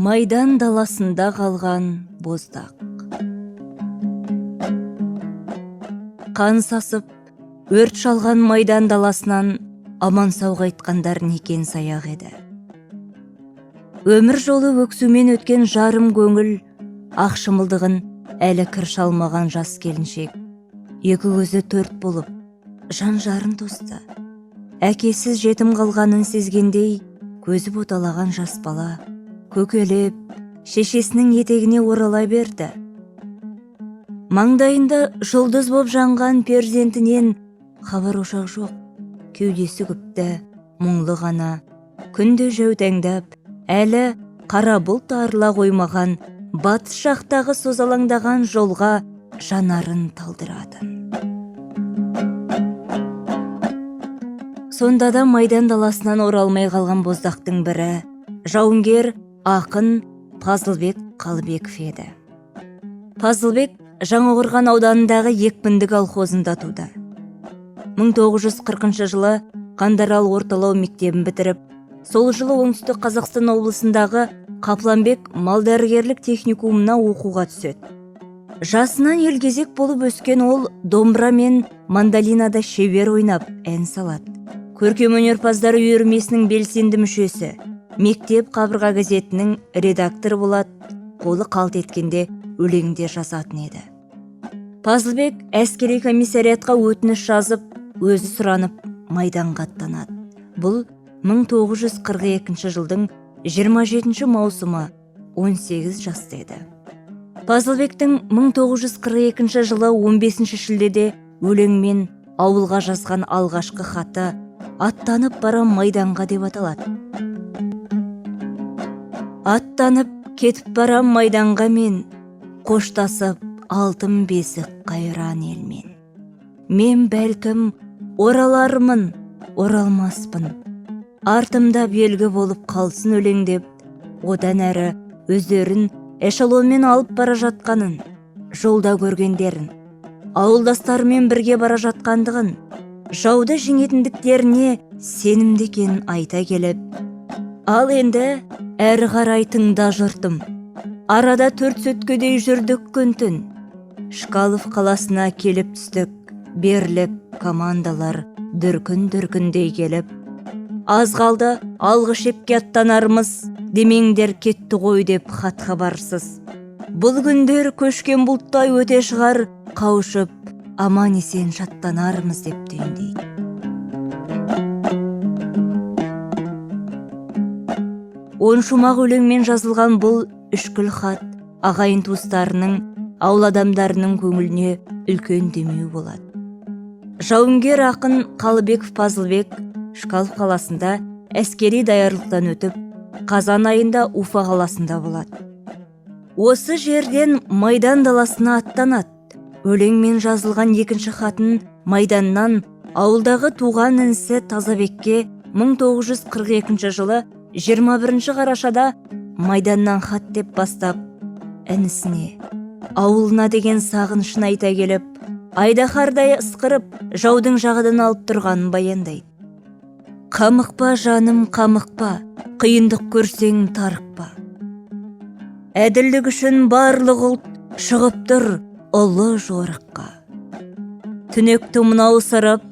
Майдан даласында қалған боздақ. Қан сасып, өрт шалған майдан даласынан аман сау қайтқандар некен саяқ еді. Өмір жолы өксумен өткен жарым көңіл, ақ шымылдығын әлі кір шалмаған жас келіншек, екі көзі төрт болып, жан жарын тосты. Әкесіз жетім қалғанын сезгендей, көзі боталаған жас бала көкелеп, шешесінің етегіне орала берді. Маңдайында жұлдыз боп жанған перзентінен хабар ошақ жоқ. Кеудесі күпті, мұңлы ғана, күнде жәутәңдеп, әлі қара бұлт арыла қоймаған батыс жақтағы созалаңдаған жолға жанарын талдыратын. Сонда да майдан даласынан оралмай қалған боздақтың бірі жауынгер ақын Пазылбек Қалыбеков еді. Пазылбек Жаңақорған ауданындағы Екпінді колхозында туды. 1940 жылы Қандарал орталау мектебін бітіріп, сол жылы Оңтүстік Қазақстан облысындағы Қапланбек малдәрігерлік техникумына оқуға түседі. Жасынан елгезек болып өскен ол домбыра мен мандолинада шебер ойнап ән салады. Көркем өнерпаздар үйірмесінің белсенді мүшесі, мектеп қабырға газетінің редакторы болады, қолы қалт еткенде өлеңдер жазатын еді. Пазылбек әскери комиссариатқа өтініш жазып, өзі сұранып майданға аттанады. Бұл 1942 жылдың 27 маусымы, 18 жаста еді. Пазылбектің 1942 жылы 15 шілдеде өлеңмен ауылға жазған алғашқы хаты «Аттанып барам майданға» деп аталады. Аттанып кетіп барам майданға мен, қоштасып алтын бесік қайран елмен. Мен бәлкім оралармын, оралмаспын. Артымда белгі болып қалсын өлең деп, одан әрі өздерін эшелонмен алып бара жатқанын, жолда көргендерін, ауылдастарымен бірге бара жатқандығын, жауды жеңетіндіктеріне сенімді екенін айта келіп, ал енді әрі қарай тыңда жұртым. Арада 4 сөткедей жүрдік күн-түн. Шкалов қаласына келіп түстік, беріліп командалар дүркін-дүркіндей келіп. Аз қалды алғы шепке аттанармыз, демеңдер кетті ғой деп хат хабарсыз. Бұл күндер көшкен бұлттай өте шығар, қауышып аман есен шаттанармыз деп түйіндейді. Он шумақ өлеңмен жазылған бұл үшкіл хат ағайын туыстарының, ауыл адамдарының көңіліне үлкен демеу болады. Жауынгер ақын Қалыбеков Пазылбек Шкалов қаласында әскери даярлықтан өтіп, қазан айында Уфа қаласында болады. Осы жерден майдан даласына аттанады. Өлеңмен жазылған екінші хатын майданнан ауылдағы туған інісі Тазабекке 1942 жылы 21 қарашада майданнан хат деп бастап, інісіне, ауылына деген сағынышын айта келіп, айдаһардай ысқырып, жаудың жағадан алып тұрғанын баяндайды. Қамықпа, жаным, қамықпа, қиындық көрсең тарықпа. Әділдік үшін барлық ұлт шығып тұр ұлы жорыққа. Түнекті мынау сырып,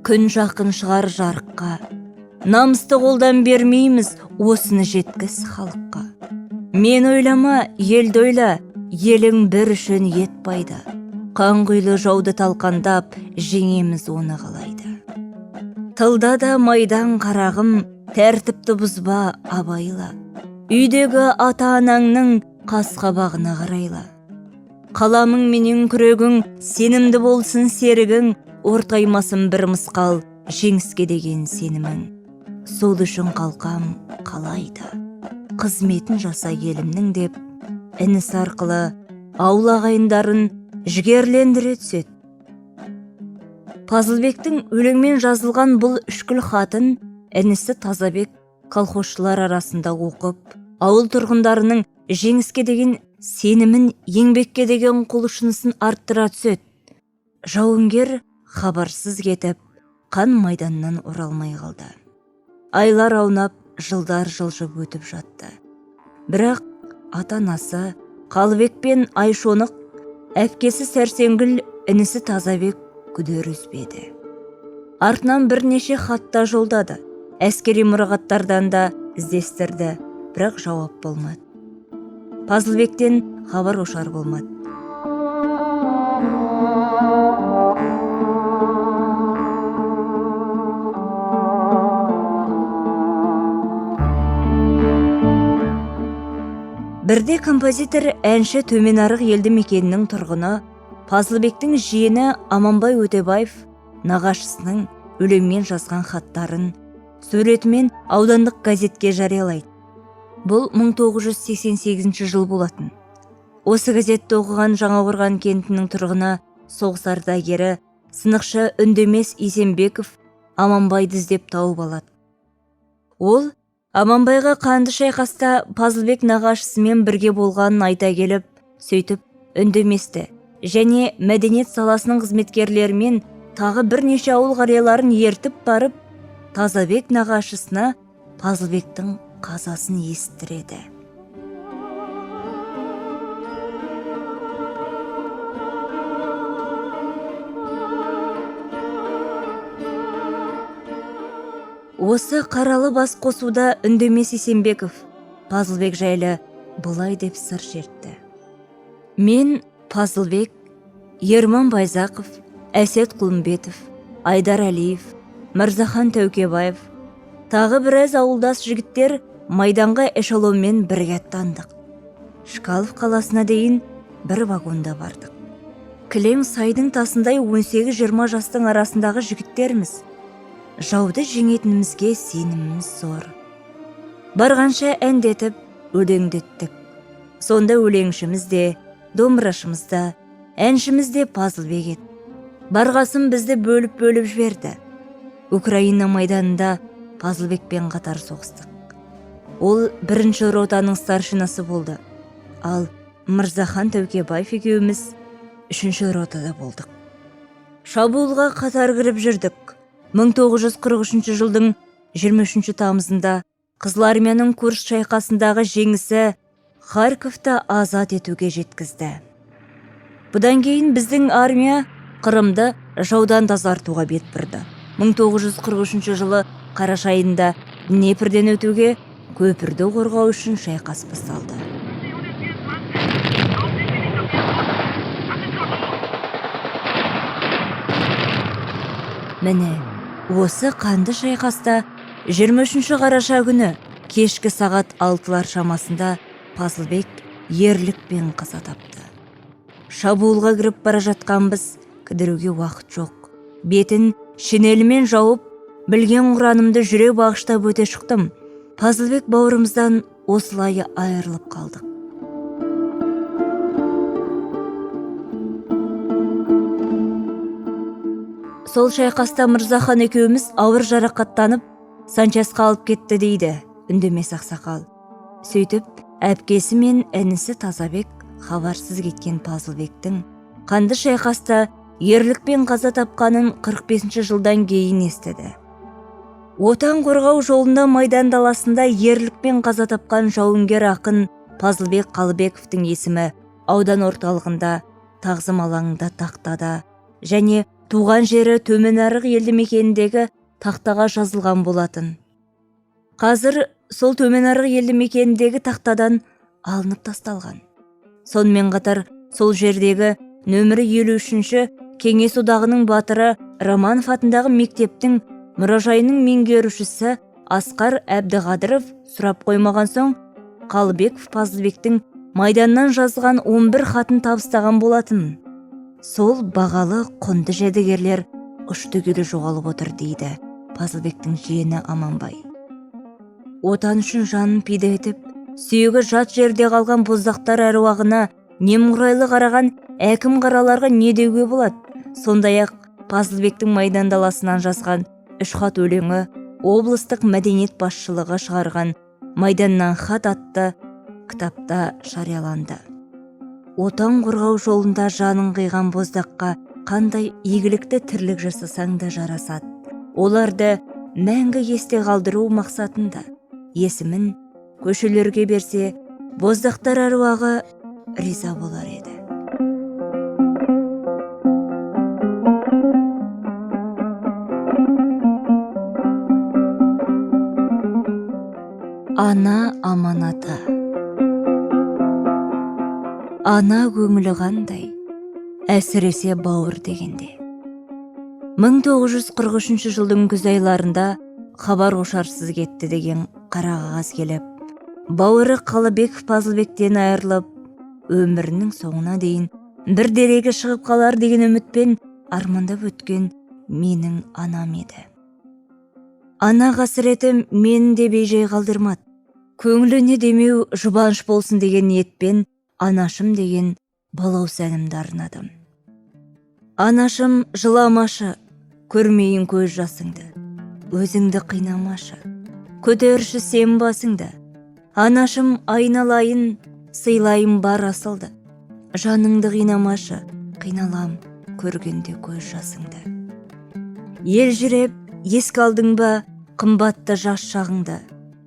күн жақын шығар жарыққа. Намысты қолдан бермейміз, осыны жеткіз халыққа. Мен ойлама, елді ойла, елің бір үшін етпайды. Қанқұйлы жауды талқандап, жеңеміз оны қалайды. Тылда да майдан қарағым, тәртіпті бұзба, абайла. Үйдегі ата-анаңның қас қабағына қарайла. Қаламың менен күрегің, сенімді болсын серігің, ортаймасын бір мысқал жеңіске деген сенімің. Сол үшін қалқам қалайды, қызметін жаса елімнің деп, інісі арқылы ауыл ағайындарын жігерлендіре түседі. Пазылбектің өлеңмен жазылған бұл үшкіл хатын інісі Тазабек колхозшылар арасында оқып, ауыл тұрғындарының жеңіске деген сенімін, еңбекке деген құлшынысын арттыра түседі. Жауынгер хабарсыз кетіп, қан майданнан оралмай қалды. Айлар аунап, жылдар жылжып өтіп жатты. Бірақ ата-анасы Қалыбек пен Айшонық, әпкесі Сәрсенгүл, інісі Тазабек күдер үзбеді. Артынан бірнеше хатта жолдады, әскери мұрағаттардан да іздестірді, бірақ жауап болмады. Пазылбектен хабар ошар болмады. Бірде композитор, әнші, Төменарық елді мекенінің тұрғыны Пазылбектің жиені Аманбай Өтебаев нағашысының өлеңмен жазған хаттарын суретімен аудандық газетке жариялайды. Бұл 1988 жыл болатын. Осы газетті оқыған Жаңақорған кентінің тұрғыны, соғыс ардагері, сынықшы Үндемес Есенбеков Аманбайды іздеп тауып алады. Ол Аманбайға қанды шайқаста Пазылбек нағашысымен бірге болғанын айта келіп, сөйтіп Үндеместі және мәдениет саласының қызметкерлерімен тағы бірнеше ауыл қарияларын ертіп барып, Тазабек нағашысына Пазылбектің қазасын естіреді. Осы қаралы бас қосуда Үндемес Есенбеков Пазылбек жайлы былай деп сыр шертті. Мен, Пазылбек, Ерман Байзақов, Әсет Құлымбетов, Айдар Әлиев, Мырзахан Тәукебаев, тағы біраз ауылдас жігіттер майданға эшелонмен бірге аттандық. Шкалов қаласына дейін бір вагонда бардық. Кілең сайдың тасындай 18-20 жастың арасындағы жігіттерміз. Жауды жеңетінімізге сеніміміз зор. Барғанша әндетіп, өлеңдеттік. Сонда өлеңшіміз де, домбырашымыз да, әншіміз де Пазылбек еді. Барғасын бізді бөліп-бөліп жіберді. Украина майданында Пазылбекпен қатар соғыстық. Ол бірінші ротаның старшинасы болды. Ал Мырзахан Тәукебаев екеуміз үшінші ротада болдық. Шабуылға қатар кіріп жүрдік. 1943 жылдың 23 тамызында Қызыл армияның Курск шайқасындағы жеңісі Харьковты азат етуге жеткізді. Бұдан кейін біздің армия Қырымды жаудан тазартуға бет бұрды. 1943 жылы қараша айында Днепрден өтуге көпірді қорғау үшін шайқас басталды. Міне, осы қанды шайқаста 23 қараша күні кешкі сағат 6-лар шамасында Пазылбек ерлікпен қаза тапты. Шабуылға кіріп бара жатқанбыз, кідіруге уақыт жоқ. Бетін шинелімен жауып, білген құранымды жүре бағыштап өте шықтым. Пазылбек бауырымыздан осылай айырылып қалдық. Сол шайқаста Мырзахан екеуміз ауыр жарақаттанып, санчасқа алып кетті дейді Үндемес ақсақал. Сөйтіп, әпкесі мен інісі Тазабек хабарсыз кеткен Пазылбектің қанды шайқаста ерлікпен қаза тапқанын 45 жылдан кейін естіді. Отан қорғау жолында майдан даласында ерлікпен қаза тапқан жауынгер ақын Пазылбек Қалыбековтің есімі аудан орталығында, тағзым алаңында тақтада және туған жері Төменарық елді мекеніндегі тақтаға жазылған болатын. Қазір сол Төменарық елді мекеніндегі тақтадан алынып тасталған. Сонымен қатар сол жердегі нөмірі 53-ші Кеңес одағының батыры Романов атындағы мектептің мұражайының меңгерушісі Асқар Әбдіқадыров сұрап қоймаған соң Қалыбеков Пазылбектің майданнан жазған 11 хатын табыстаған болатын. Сол бағалы құнды жәдігерлер ұшты-күйлі жоғалып отыр дейді Пазылбектің жиені Аманбай. Отан үшін жанын пида етіп, сүйегі жат жерде қалған боздақтар әруағына немқұрайлы қараған әкім қараларға не деуге болады? Сондай-ақ Пазылбектің майдан даласынан жазған үш хат өлеңі облыстық мәдениет басшылығы шығарған Майданнан хат атты кітапта жарияланды. Отан қорғау жолында жанын қиған боздаққа қандай игілікті тірлік жасасаң да жарасады. Оларды мәңгі есте қалдыру мақсатында есімін көшелерге берсе, Боздақтар әруағы риза болар еді. Ана аманаты. Ана көңілі қандай, әсіресе бауыр дегенде. 1943 жылдың күз айларында хабар ошарсыз кетті деген қара қағаз келіп, бауыры Қалыбеков Пазылбектен айырылып, өмірінің соңына дейін бір дерегі шығып қалар деген үмітпен армандап өткен менің анам еді. Ана қасіреті мені де бейжай қалдырмады. Көңіліне демеу, жұбаныш болсын деген ниетпен анашым деген балауса әнімді арнадым. Анашым, жыламашы, көрмейін көз жасыңды, өзіңді қинамашы, көтерші сен басыңды. Анашым, айналайын, сыйлайын бар асылды, жаныңды қинамашы, қиналам көргенде көз жасыңды. Елжіреп еске алдың ба қымбатты жас шағыңды,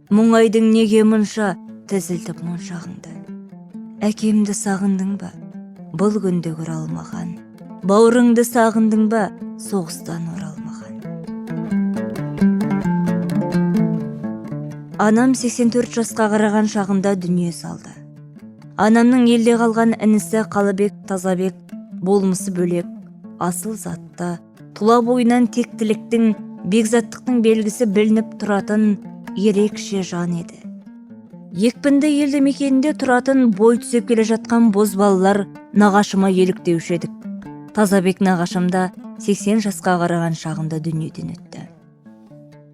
мұңайдың неге мұнша тізілтіп моншағыңды? Әкемді сағындың ба, бұл күнде көре алмаған, бауырыңды сағындың ба, соғыстан оралмаған? Анам 84 жасқа қараған шағында дүние салды. Анамның елде қалған інісі Қалыбек Тазабек болмысы бөлек, асыл затты, тұла бойынан тектіліктің, бекзаттықтың белгісі білініп тұратын ерекше жан еді. Екпінді елді мекенінде тұратын бой түзеп келе жатқан бозбалалар нағашыма еліктеуші едік. Тазабек нағашым да 80 жасқа қараған шағында дүниеден өтті.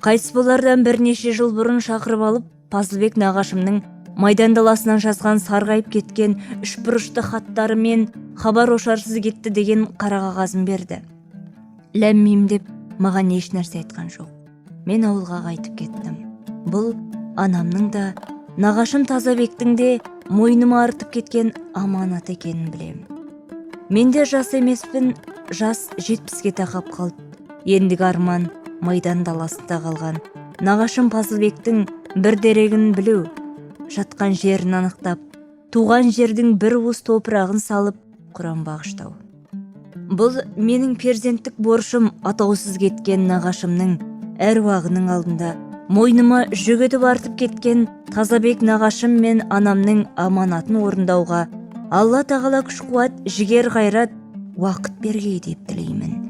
Қайтыс болардан бірнеше жыл бұрын шақырып алып, Пазылбек нағашымның майдан даласынан жазған сарғайып кеткен үшбұрышты хаттары мен хабар ошарсыз кетті деген қара қағазын берді. Ләм-мим деп маған еш нәрсе айтқан жоқ. Мен ауылға қайтып кеттім. Бұл анамның да, нағашым Тазабектің де мойныма артып кеткен аманат екенін білем. Мен де жас емеспін, жас 70-ке тақап қалды. Ендігі арман майдан даласында қалған нағашым Пазылбектің бір дерегін білу, жатқан жерін анықтап, туған жердің бір уыс топырағын салып, құран бағыштау. Бұл менің перзенттік борышым. Атаусыз кеткен нағашымның әруағының алдында мойныма жүк етіп артып кеткен Тазабек нағашым мен анамның аманатын орындауға Алла тағала күш қуат, жігер қайрат, уақыт бергей деп тілеймін.